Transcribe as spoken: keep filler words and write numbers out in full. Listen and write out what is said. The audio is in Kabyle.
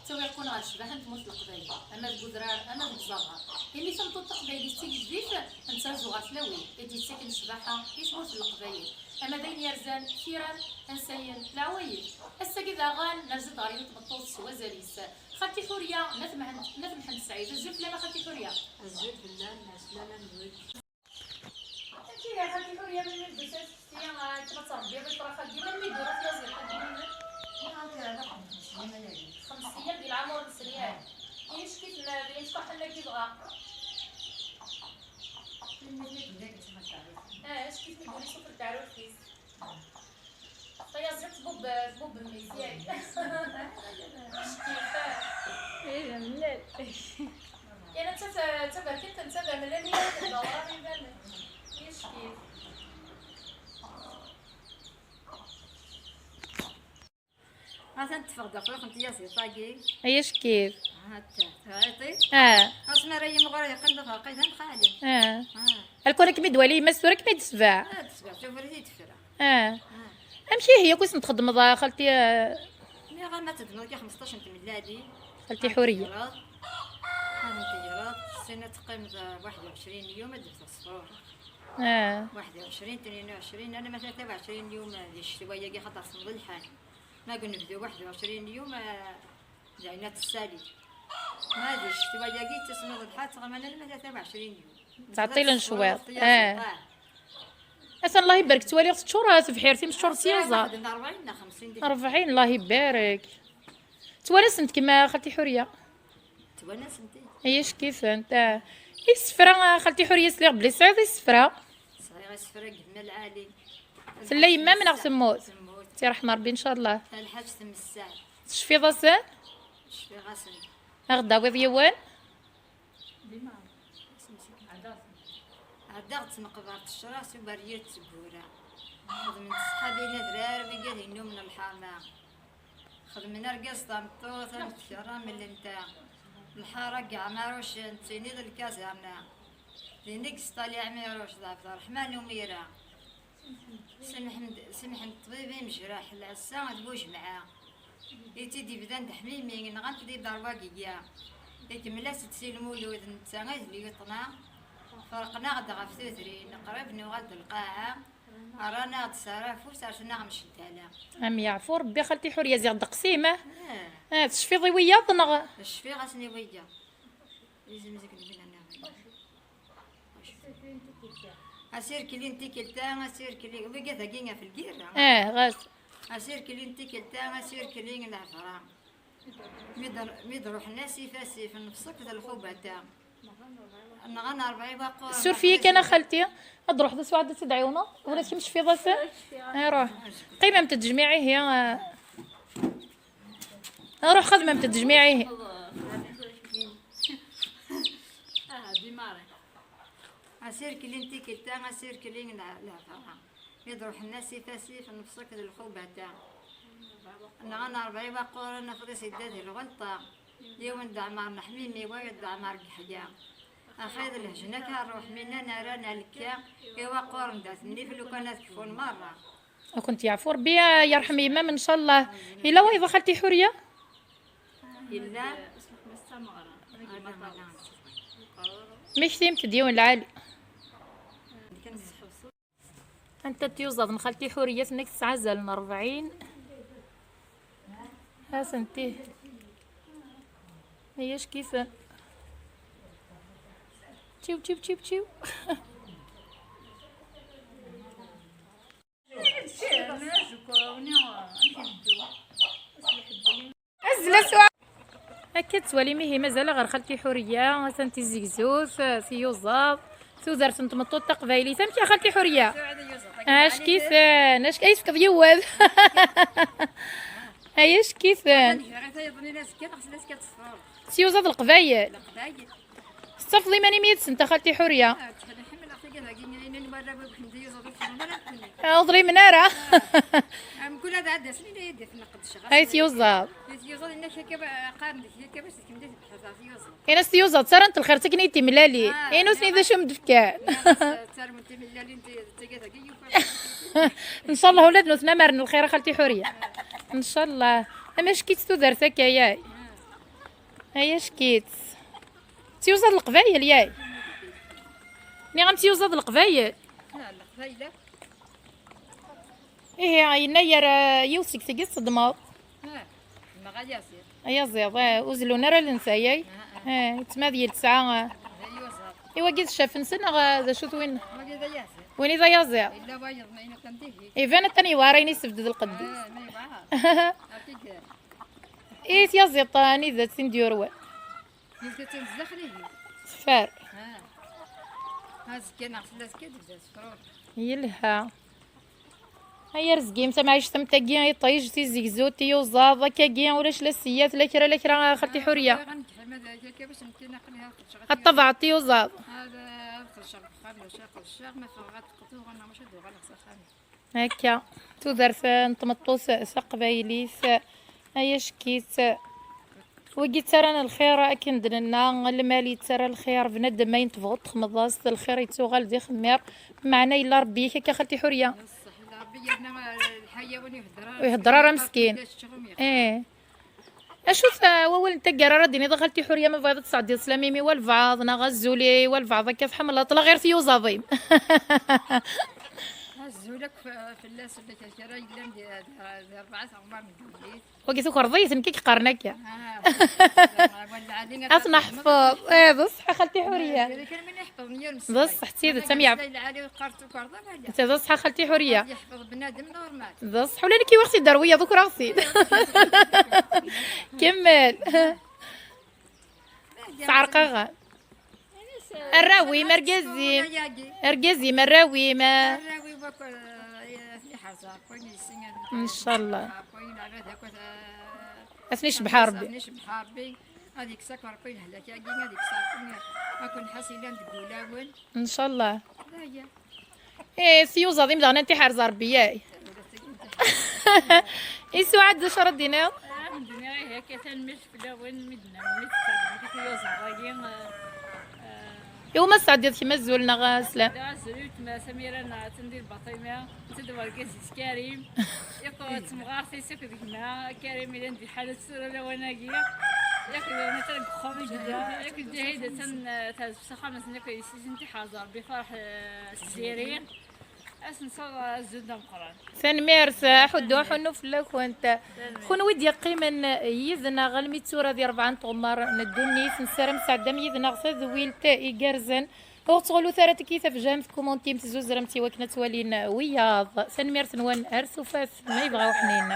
Ttawiɣ-ken ɣer ccbaḥa n tmurt n Leqbayel, ama deg udrar, ama deg uẓaɣar. Imi tameṭṭut taqbaylit d tigejdit, nettazu ɣer tlawin i d-yettaken ccbaḥa i tmurt n Leqbayel, ama d ayen yerzan tiram, ansayen, leɛwayed. Ass-agi daɣen, nerza-d ɣer yiwet n tmeṭṭut s wazal-is. Xalti Ḥuriya, n At Mḥend, n At Mḥend Sɛid. Azul fell-am a xalti Ḥuriya. Azul fell-am, ɛeslama-nwen. Amek ihi a xalti Ḥuriya, melmi d-tusa tfesti, ah, akken ad tṛebbiḍ ifrax-agi, melmi d-ura tyaziḍt-agi? Xems eyyam di lɛamur n sriɛa. Ihi ackit ma d ayen ttwaḥen-agi dɣa. Ah, ackit mi d-uri sufel taɛruft-is. Tayaziḍt tbubb, tbubb mmi, yak. Ackit, ah. Ihi, mlal. Yana d ta-, d taberkant n tadamla-nni d awraɣ ibanen. Ackit. Atan tteffeɣ-d afrux n tyaziḍt-agi. Ay ackit. Hatta, tɛiṭi? Ah. Asmi ara yimɣur yeqqen d aferqi d amxali. Ah. Ah. Alkun ad kem-id-wali yemma-s tura ad kem-id-tesbeɛ. Ah, tesbeɛ, tuber-it-id tefra. Ah. Ah. Amek ihi akk i sen-txeddmeḍ a xalti, ah? Nniɣ-am ad teddmeḍ kra xmesṭac n tmellalin. Xalti Ḥuriya. Ad ten-tegreḍ, ad ten-tegreḍ, syin ad teqqimeḍ, ah, waḥed u ɛecrin yum ad d-tefteḍ ṣṣfur. Ah. Waḥed u ɛecrin, tnin u ɛecrin, alamma tlata u ɛecrin yum, ah, di ccetwa-agi xaṭer semmeḍ lḥal. Ma deg unebdu waḥed u ɛecrin yum, ah, d ayen ad tessali. Ma di ccetwa-agi yettasmeḍ lḥal, ttɣaman alamma tlata u ɛecrin yum. Ttɛeṭṭilen cwiṭ. Ah. Atan Allah ibarek, ttwaliɣ teččur, ah, tebḥirt-im teččur s yiẓad. Rebɛin neɣ xemsin deg rebɛin, Allah ibarek. Ttwanasen-kem a xalti Ḥuriya? Ttwanasen-t-id. Ay ackit-tent, ah. Isefra, ah, xalti Ḥuriya, sliɣ belli tesɛiḍ isefra. Sɛiɣ isefra deg Gma Lɛali. Tella yemma-m neɣ temmut? Temmut. Tiṛeḥma Ṛebbi, ncallah. Lḥaǧ tmessaɛ. Tecfiḍ-asen? Cfiɣ-asen. Ad ɣ-d-tawiḍ yiwen? Ɛeddaɣ d tmeqbert ccṛeɛ s uberyir d tgura. Xedmen ṣṣḥab-in adrar wigad yennummen lḥerma. Xedmen argaz tameṭṭut am tkerra mellent-a. Lḥara deg Ɛmarucen, d tini d lkazerna. Din i yesṭali Ɛmiruc d Ɛebderreḥman Umira. Semḥen-d, semḥen ṭṭbib imejraḥ, lɛessa d bujemɛa. I tt-id-ibdan d ḥmimi, nɣan-t di berwagiya. Ikemmel-as-d si lmulud, netta i d lyuṭna. Ferqen-aɣ-d ɣef tudrin, qrib nuɣal-d lqaɛa. Rran-aɣ-d s ara afus, rsen-aɣ mceddala. Am yeɛfu Rebbi a xalti Ḥuriya, ziɣ ddeqs-im, ah? Ah. Ah, tecfiḍ i wiyaḍ neɣ? Cfiɣ-asen i wiyaḍ. Izem zik n gma-nneɣ. Asirkli n tikkelt-a, asirkli, wigad-agi ɣef lgirra. Ah, ɣas. Asirkli n tikkelt-a, asirkli n lɛefra. Mi d-, mi d-ruḥen asif asif, nefṣek d lxubata. Nɣan rebɛa iwaqquren. Suref-iyi kan a xalti, ad d-ruḥeḍ aswaɛd ad tt-id-ɛiwneḍ, ula d kemm tecfiḍ-asen? Ruḥ. Qqimemt-d jmiɛ ihi, ah. Ruḥ xedmemt-d jmiɛ ihi. Aha, démarrer. Asirkli n tikkelt-a, asirkli n lɛ-, lɛefra. Mi d-ruḥen asif asif, nefṣek d lxubata. Nɣan rebɛa iwaqquren, afḍis idda di lɣelṭa. Yiwen d Ɛmar n Ḥmimi, wayeḍ d Ɛmar n Yeḥya. Axir d lehjna kan ruḥ, mi nnan ara nalekka, iwaqquren d at nnif lukan ad kfun merra. Ad kent-yeɛfu Rebbi, yerḥem yemma-m, ncallah. Yella wayeḍ a xalti Ḥuriya? Yella. Mmektimt-d yiwen lɛali. Anta tiyuzaḍ n xalti Ḥuriya tenna-k tesɛa azal n rebɛin? Asenti. Ay ackifen. Tšiw, tčiw, tčiw, tčiw. Azzel aswa. Akka tettwalim ihi mazal ɣer xalti Ḥuriya, atan tizegzut, tiyuzaḍ, tudert n tmeṭṭut taqbaylit. Amek a xalti Ḥuriya? Ackifen, acki ay tefkeḍ yiwed. Ay ackifen. Tiyuzaḍ n Leqbayel. Tettafeḍ iman-im yid-sent a xalti Ḥuriya? Ah, ttḥelḥimeɣ tigad-agi, ayen n warraw-iw ḥmed yuẓaḍ ur ttxemmim ara nekkni. Ah, ur ḍlimen ara. Ah, mkul ad ɛeddasen, ila yad-, ad nqeddceɣ. Ay tiyuẓaḍ. Ay tiyuẓaḍ, inna-k akka, qqaren-d akka, bac tkemmel tebḥet ɣef tiyuẓaḍ. Ini-as tiyuẓaḍ, ttarrant lxir, ttaken-iyi-d timellalin. Ah, ini-as nniɣ-as, d acu m-d-fkan. Nniɣ-as, ttarrant timellalin, ti-, tigad-agi, yufa. Ncallah ula d nutni amar n lxir a xalti Ḥuriya. Ncallah. Amack-itt tudert akka, yay. Ah. Ay ackit. Tiyuẓaḍ n Leqbayel, yay. Nniɣ-am tiyuẓaḍ n Leqbayel. Ihi, yennayer, eh, yiwet seg tigi tseddmeḍ. Ay aziḍ, eh, ur zellun ara allen-is, yay. Eh, yettmad yelsa, eh. I wagi d ccaf-nsen neɣ, eh, d acu-t win? Win i d ayaziḍ. Iban atan yewɛer ayen isebded lqedd-is. I tyaziḍt anida tt-in-d-yurwen? Teffer. Azekka neɣ seld azekka ad tebda tefrur. Yelha. Ay arzgim, tamɛict am tagi, iṭij, tizegzut, tiyuẓaḍ, akkagi, ulac la ssiyat, la kra, la kra, a xalti Ḥuriya. Bɣiɣ ad nekk ḥima d akka, bac nekkini aql-i ad xedceɣ. Ad ṭṭabeɛeḍ tiyuẓaḍ. Ad, ad xedceɣ deg uxxam, d acu ad xedceɣ, ma ffɣeɣ ad qeḍuɣ, neɣ maca ad uɣaleɣ s axxam. Akka, tudert n tmeṭṭut taqbaylit, ay ackit. Wigi ttarran lxir, akken d-nenna, lmal yettarra lxir, bnadem ayen tebɣuḍ texmeḍ-as-t, lxir yettuɣal d ixemmir, meɛna yella Rebbi-k akka, xalti Ḥuriya. Ṣṣeḥ, Rebbi yerna, eh, lḥaya win ihedder ara. Ur ihedder ara meskin. Ih. Acu-t, eh, wawal n taggara ara d-tiniḍ a xalti Ḥuriya, ma bɣiḍ ad tesɛeddiḍ sslam-im i walbeɛḍ, neɣ azul i walbeɛḍ akka tḥemmleḍ, la ɣir tiyuẓaḍ-im. Azul akk f-, fell-asen, kra yellan di, di, di rebɛa teɣmar n ddunit. Wagi tukerḍ-iyi, nekk i yeqqaren akka. Ah, wala ɛli, ad tneḥfeḍ. Eh, d ṣṣeḥ a xalti Ḥuriya. D ṣṣeḥ, d tidet, am yeɛṭ-, d ṣṣeḥ a xalti Ḥuriya. D ṣṣeḥ, ula nekk i wiɣ-t-id ar wiyaḍ, ukreɣ-t-id. Kemmel. Sɛerqeɣ. Arraw-im, argaz-im. Argaz-im, arraw-im. Arraw-iw akk, eh, ad ten-iḥrez Ṛebbi, ad ten-yessin, ad ten-iḥrez Ṛebbi. Ncallah. Ad ten-icebbeḥ Ṛebbi. Ad ten-icebbeḥ Ṛebbi. Ad yekkes akk Ṛebbi lehlak-agi, ad yekkes Ṛebbi akk nnḥas yellan deg wulawen. Ncallah. D aya. Eh, s tiyuẓaḍ-im daɣen ad ten-iḥrez Ṛebbi, yay. I Suɛad, d acu ara d-tiniḍ? Ad d-iniɣ, ihi akka, tanemmirt fell-awen, mi d-nnan, mi d-tettaɣem tiyuẓaḍ-agi, eh, eh, iwumi tesɛeddiḍ kemm azul neɣ, eh, sslam? Da azul i weltma Samira neɣ attan di Lbaṭima, netta d wergaz-is Karim. Yakk d temɣart-is, yakk d gma Karim, i llan di lḥalat tura lawan-agi. Yakk d netta deg uxxam i yella. Yakk d Ǧahida, attan, eh, teɛzef s axxam-nsen, yakk yessin tiḥerz Rebbi, ferḥ, eh, s Tiziri. Ad sen-nsaweḍ azul d ameqqran. Tanemmirt, aḥuddu aḥunnu fell-akent. Tanemmirt. Kunwi d-yeqqimen yid-neɣ almi d tura di rebɛa n tɣemmar n ddunit, nessaram tesɛeddam yid-neɣ tadwilt igerrzen. Ur ttɣulut ara tiki tafejɛemt, kumuntimt, zuzremt i wakken ad twalin wiyaḍ. Tanemmirt-nwen, ar tufat, ma yebɣa uḥnin.